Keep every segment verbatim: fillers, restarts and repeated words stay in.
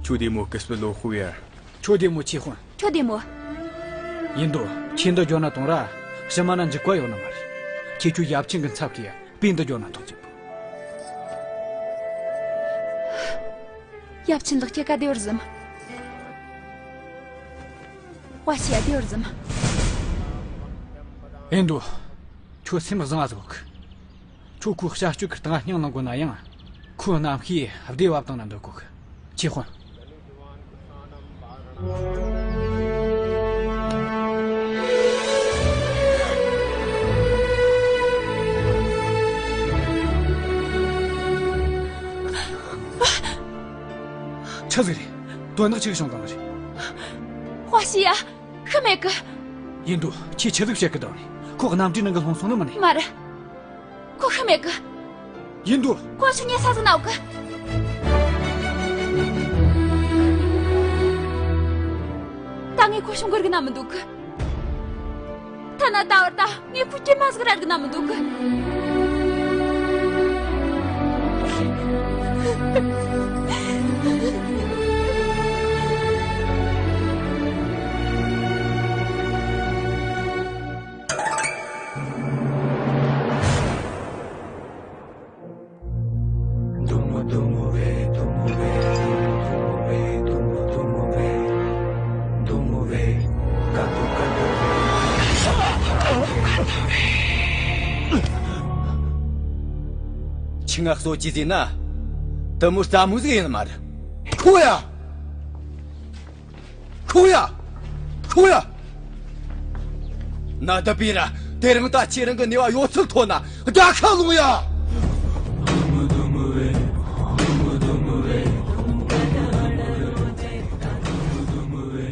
ཁྱོད་བདེ་མོ་གི་སྤུ་ལོ་ཧུ་ཡ། ཁྱོད་བདེ་མོ་ཆི་ཧོན། ཁྱོད་བདེ་མོ། ཡིན་དོ། ཁྱེད་འདི་འཇོག་ན་གཏོང་ར། ཕྱི་མ་ན་འཇིག་པ་ཡོང་ནི་མ་རེད། ཁྱེད་ཁྱོད་ཡབ་ཆེན་གི་ཚབ་གི་སྤུན་འདི་འཇོག་ན་གཏོང་ཅིག་ཡབ་ཆེན་ལགས། ཁྱེད་ཀ་བདེ་བར་ཟིན། ཝ་ཤི་ཡ་བདེ་བར་ཟིན། ཡིན་དོ། ཁྱོད་སེམས་བཟང་ང་ཟིག་གོ་གི། ཁྱོད་ཁོའི་བྱ་སྤྱོད་ཀྱི་སྟེང་སྙིང་ནང་དགོས་ན་ཡང་། ཁོའི་རྣམ་ཤེས་བདེ་བབ་བཏང་ན་འདོད་གོ་གི། ཆི་ཧོན། ཆི་ཟིག་རེད། དོན་དག་ཆི་ཟིག་བྱུང་བཏང་ནི་རེད། ཝ་ཤི་ཡ། ཤི་མེད་གི། ཡིན་དོ། ཁྱེད་ཆི་ཟིག་བཤད་གི་བསྡད་ནི། ཁོ་གནམ་གྲུའི་ནང་གི་ལྷུང་སོང་ནི་མིན་ནི། མ་རེད། ཁོ་ཤི་མེད་གི། ཡིན་དོ། ཁོ་ཆུ་ཉེ་ས་ཟིག་ན་ཡོད་གི། ད་ངས་ཁོ་བྱུང་གི་རིག་ན་མི་འདུག་གི། ཐ་ན་ད་བར་ད་ངས་ཁོ་སྐྱེལ་མ་ཟིག་ར་རིག་ན་མི་འདུག་གི། ཁྱོས་ང་གསོད་རྒྱུ་ཟེར་ན། དེ་མོ་སླ་མོ་ཟིག་ཡིན་ནི་མ་རེད། ཁོ་ཡ། ཁོ་ཡ། ཁོ་ཡ། ན་ད་པི་ར། དེ་རིང་ད་ཁྱེད་རང་གི་ནུས་པ་ཡོད་ཚད་ཐོན་ན་དགྲ་ཁ་ལོངས་ཡ།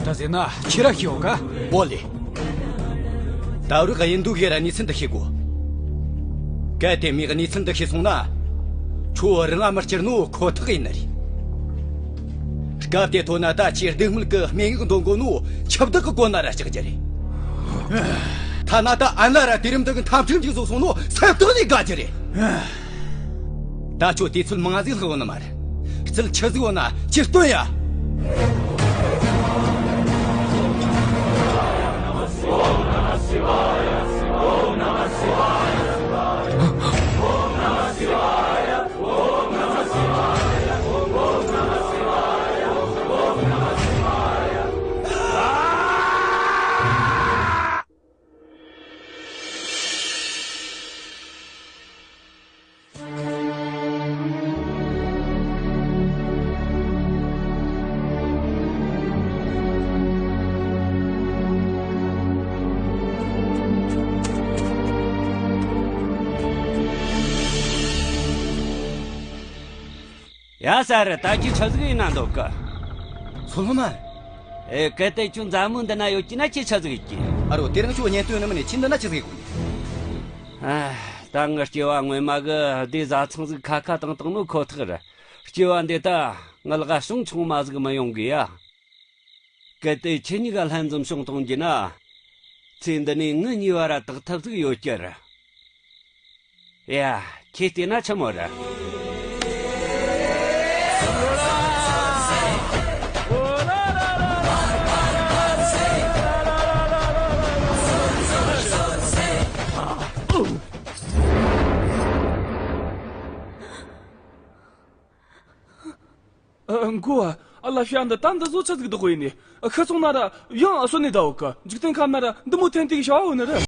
ད་ཟེར་ན་ཁྱེད་ར་ཤེས་ཡོད་ག། འོ་ལེ། ད་རུང་གཡུ་མདོ་གིས་ར་གནས་ཚུལ་འདི་ཤེས་གོ། གལ་ཏེ་མོས་གནས་ཚུལ་འདི་ཤེས་སོང་ན། ཁྱོད་རང་ང་མི་སྐྱུར་ནོ་ཁོ་ཐག་ཡིན་ནི་རེད། སྐབས་དེ་ཐོན་ན་ད་ཁྱོས་སྡུག་བསྔལ་གི་སྨྲེ་སྔགས་འདོན་གོ་ནོ་འཆི་བདག་གི་གོ་ན་ར་གཤགས་རྒྱུ་རེད། ཐ་ན་ད་ཨན་ལ་ར་དུས་རིམ་འདི་གི་འཐབ་འཁྲུག་མཇུག་རྫོགས་སོང་ནོ་སེམས་གཏིང་ནས་དགའ་རྒྱུ་རེད། ད་ཁྱོད་དུས་ཚོད་མང་ཟིག་ལྷག་ཡོད་ནི་མ་རེད། རྩལ་ཆི་ཟིག་ཡོད་ན་ཁྱོས་སྟོན་ཡ། ཡ་ས་ར། ད་ཁྱོས་ཆི་ཟིག་ཡེད་ན་འདོད་གི། སོ་ལོ་མོན། ཨེ། གལ་ཏེ་ཁྱོད་མཛའ་མོ་འདི་ན་ཡོད་རྒྱུ་ན་ཁྱོས་ཆི་ཟིག་ཡེད་རྒྱུ། ཨ་རོ། དེ་རིང་ཁྱོད་གཉེན་སྟོན་ནི་མིན་ནས། ཁྱོས་འདི་ན་ཆི་ཟིག་ཡེད་གོ་ནི། ཨ། ད་ངའི་སྐྱེ་བ་སྔོན་མ་གི་སྡེ་བཟའ་ཚང་ཟིག་ཁ་ཁ་བཏང་བཏང་ནོ་ཁོ་ཐག་རེད། སྐྱེ་བ་འདི་ད་ངའི་ལག་ག་གཞུང་ཆུང་མ་ཟིག་མི་ཡོང་གི་ཡ། གལ་ཏེ་ཁྱེད་གཉིས་ཀ་ལྷན་འཛོམས་བྱུང་བཏང་རྒྱུ་ན། ཚེ་འདི་ནས་ངེད་གཉིས་བར་ར་དག་ཐབས་ཟིག་ཡོད་རྒྱུ་རེད། ཡ། ཁྱོས་བལྟས་ན་ཆི་མོ་རེད། ཨ། མགོ་བ། ཨ། ལ་ཤ་འདི་ད་འདི་བཟོ་ཆི་ཟིག་བདག་གོ་ཡིན་ནི། ཤི་སོང་ན་ར་ཡང་གསོན་ནས་བསྡད་ཡོད་གི། འཇིག་རྟེན་ཁམས་ན་ར་འདི་མོ་ཐན་ཏིག་བྱ་བ་ཡོད་ནི་རེད།